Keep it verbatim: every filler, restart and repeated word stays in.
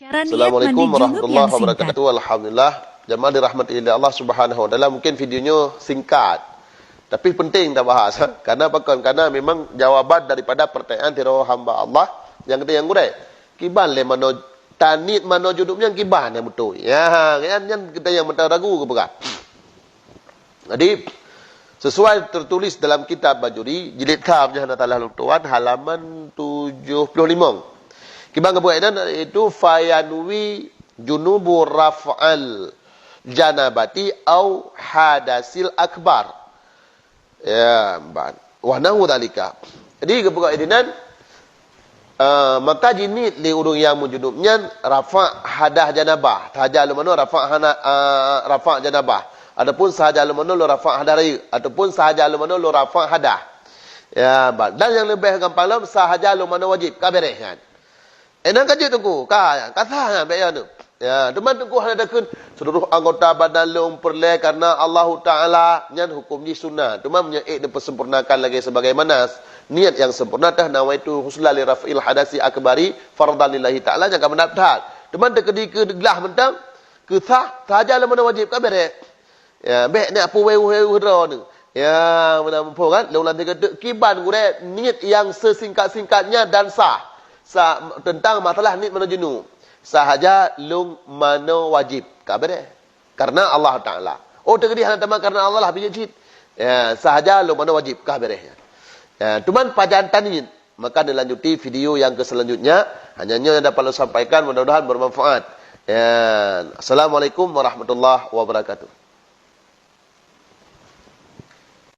Assalamualaikum warahmatullahi wabarakatuh. Alhamdulillah. Jamaah dirahmati oleh Allah Subhanahu wa taala. Mungkin video nyoe singkat. Tapi penting tabahas. Karena pakon? Karena memang jawaban daripada pertanyaan sidroe hamba Allah nyang geutanyoe gurée. Kiban lé manoe, taniet manoe junub nyan kiban nyang beutôi. Ya, nyan, nyan geutanyoe meunan ragu keu peugah. Jadi, sesuai tertulis dalam kitab Bajuri, jilid ka, meunyoe hana salah lôn tuan, halaman tujoh ploh limong. Kiban geupeugah inan, yaitu fayanwi junubu raf'al janabati au hadasil akbar. Ya, ban. Wa nahu dzalika. Jadi, geupeugah inan, eh, maka jiniet lé ureuëng nyang meujunub nyan rafa' hadah janabah. Sahaja lom manoe rafa' hana, eh, rafa' janabah. Ataupun sahaja lom manoe lôn rafa' hadah rayeuk. Ataupun sahaja lom manoe lôn rafa' hadah. Ya, ban. Dan nyang leubeh gampang lom, sahaja lom manoe wajéb. Ka beureh nyan. Eh, nan ka jeuet teungku, ka, ka sah nyan, bèk nyan tu. Ya, teuma teungku hana takheun seluruh anggota badan lôn peureulèe karena Allahu Taala, nyan huköm jih sunnah. Teuma meunyoe ék neupeusempurnakan lagèe sebagaimana niat nyang sempurna, tah nawaitu ghusla li raf'il hadasi akbari fardhan lillahi taala, nyan ka mantap that. Teuma teukeudi keu glah mantong, keu sah, sahaja lom manoe wajéb ka beureh. Ya, bèk nyan peue weueh-weueh droeneuh. Ya, meunan muphom kan? Lôn ulang sigoe teuk, kiban gurèe niet nyang sesingkat-singkatnya dan sah. Sa-, teuntang masalah niet manoe junub. Sahaja lôn manoe wajéb ka beureh. Karena Allah Taala. Oh, teukeudi hana teuma karena Allah lah bijéh cit. Ya, sahaja lôn manoe wajéb ka beureh nyan. Ya, teuma pajan taniet. Maka dilanjuti video yang ke selanjutnya. Hanya nyoe nyang dapat lôn sampaikan, mudah-mudahan bermanfaat. Ya, Assalamualaikum warahmatullahi wabarakatuh.